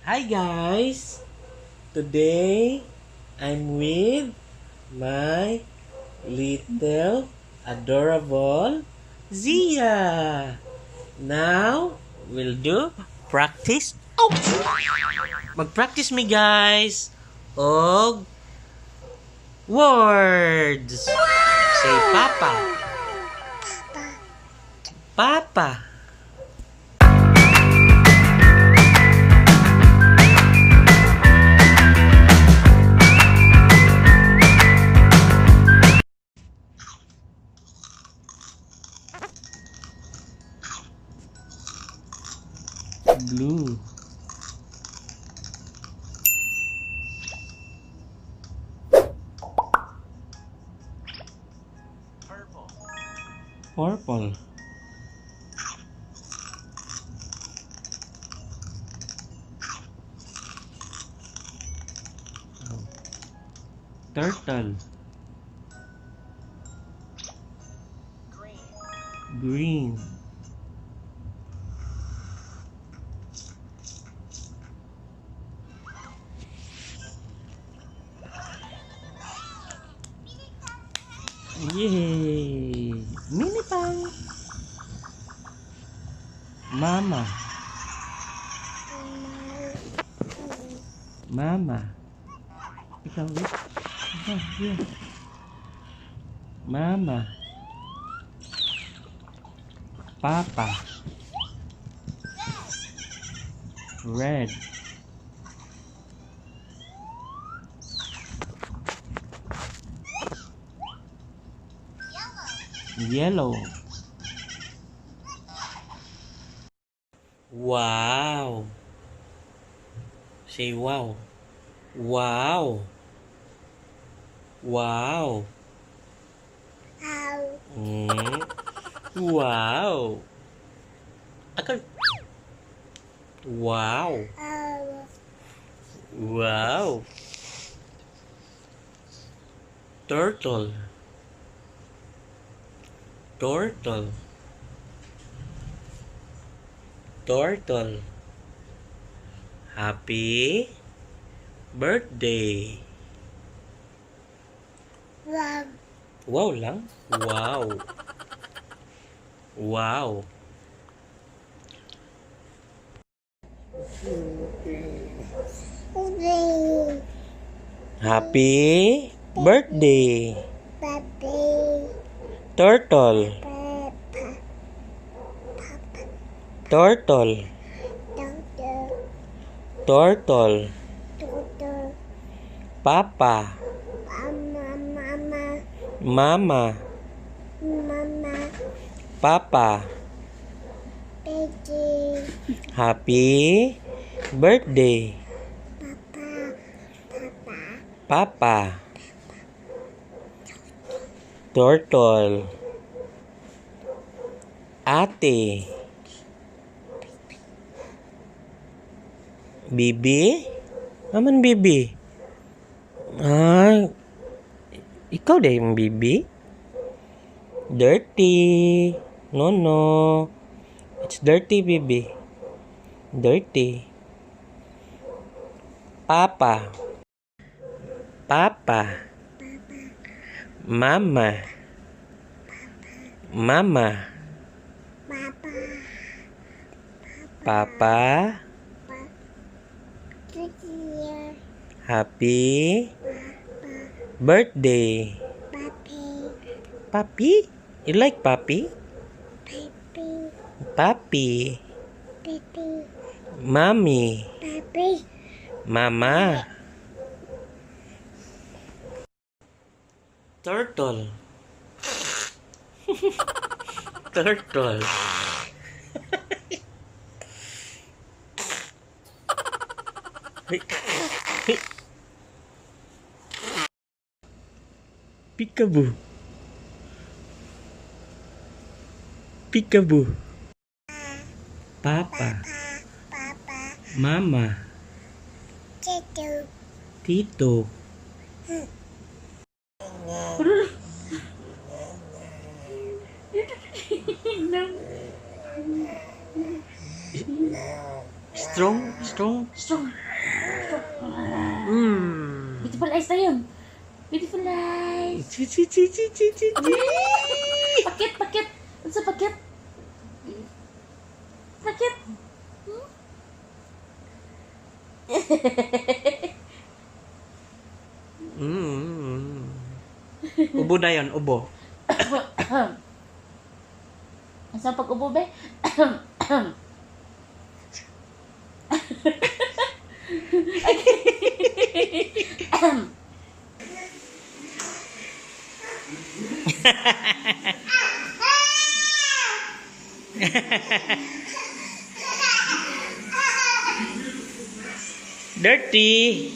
Hi guys! Today I'm with my little adorable Zia. Now we'll do practice. Oh! Mag-practice mi, guys, og words. Say "papa." Papa. Blue. Purple. Purple. Oh. Turtle. Green. Green. Yay! Mini pang! Mama. Mama. Ikaw, wait. Ikaw, yeah. Mama. Papa. Red. Yellow. Wow. Say "wow." Wow. Wow. Wow. Ako. Wow. Wow. Turtle. Turtle. Turtle. Happy birthday. Wow. Wow lang? Wow. Wow. Baby. Happy birthday. Baby. Turtle. Papa. Turtle. Doctor. Turtle. Doctor. Papa. Mama. Mama. Mama. Mama. Papa. Baby. Happy birthday. Papa. Papa. Papa. Turtle. Ate. Bibi? Aman bibi? Ay, ikaw din yung bibi? Dirty. No. It's dirty, baby. Dirty. Papa. Papa. Mama. Mama. Papa. Papa. Papa. Happy birthday. Papi. Papi? You like papi? Papi. Papi. Papi. Mommy. Papi. Mama. Turtle. Turtle. Hey. Hey. Peekaboo. Peekaboo. Papa. Papa. Mama. Tito. Tito. Strong, strong. Strong. Strong. Beautiful eyes na yun. Beautiful eyes. Chi chi chi chi chi chi chi. Pakit, pakit. Ano sa pakit? Pakit. Hmm? Ubo na yon, ubo. Ang sa pag-ubo, be? Dirty.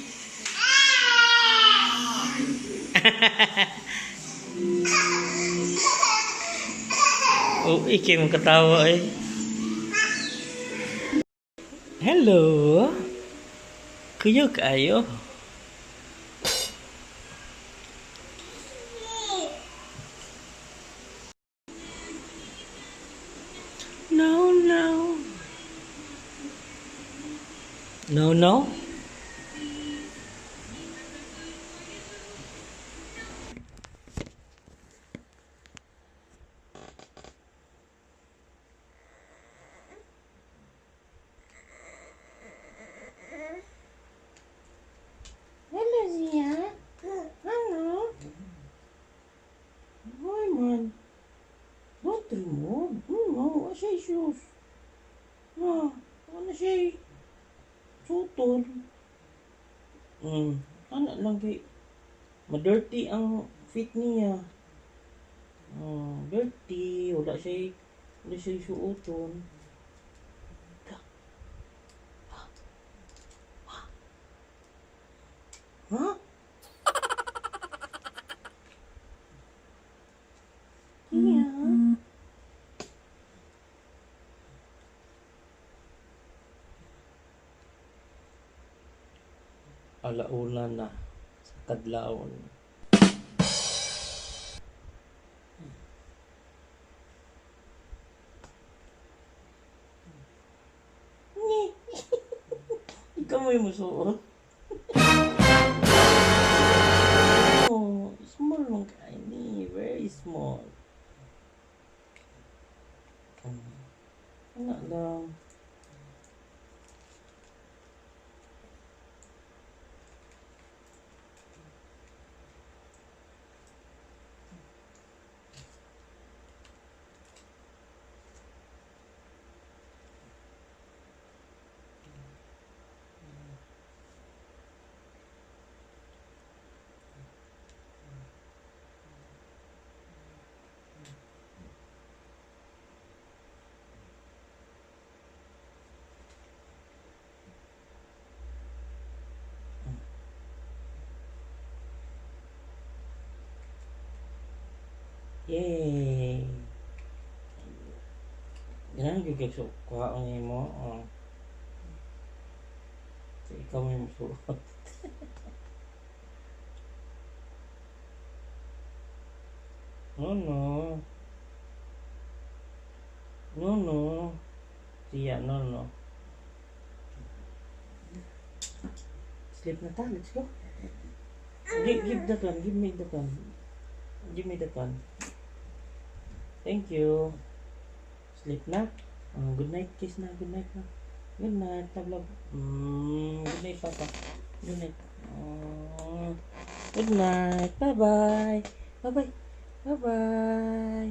Oh, ikay mong katawa eh. Hello. Kuyo kayo. No, no. No, no. Hello, Zia. Hello. Hi, man. Don't remove. No, ano siya shoes? Ah, ano siya? Sutol. Ano lang kay ma-dirty ang feet niya. Oh, dirty. Wala siya suoton. Ha? Yeah. Alauna na sa kadlawon. Ni. Ikaw mo yung musuot. Oh, small lang kay ni, very small. Ano lang. Yay! Ganun yung kay kuha ang imo. Oh. So, ikaw may musuot. No, no. No, no. Siya, no, no. Sleep na ta. Let's go. Give that one. Give me that one. Give me that one. Thank you. Sleep na. Oh, good night, kiss na. Good night na. Good night, love, love. Good night, Papa. Good night. Oh, good night. Bye-bye. Bye-bye. Bye-bye.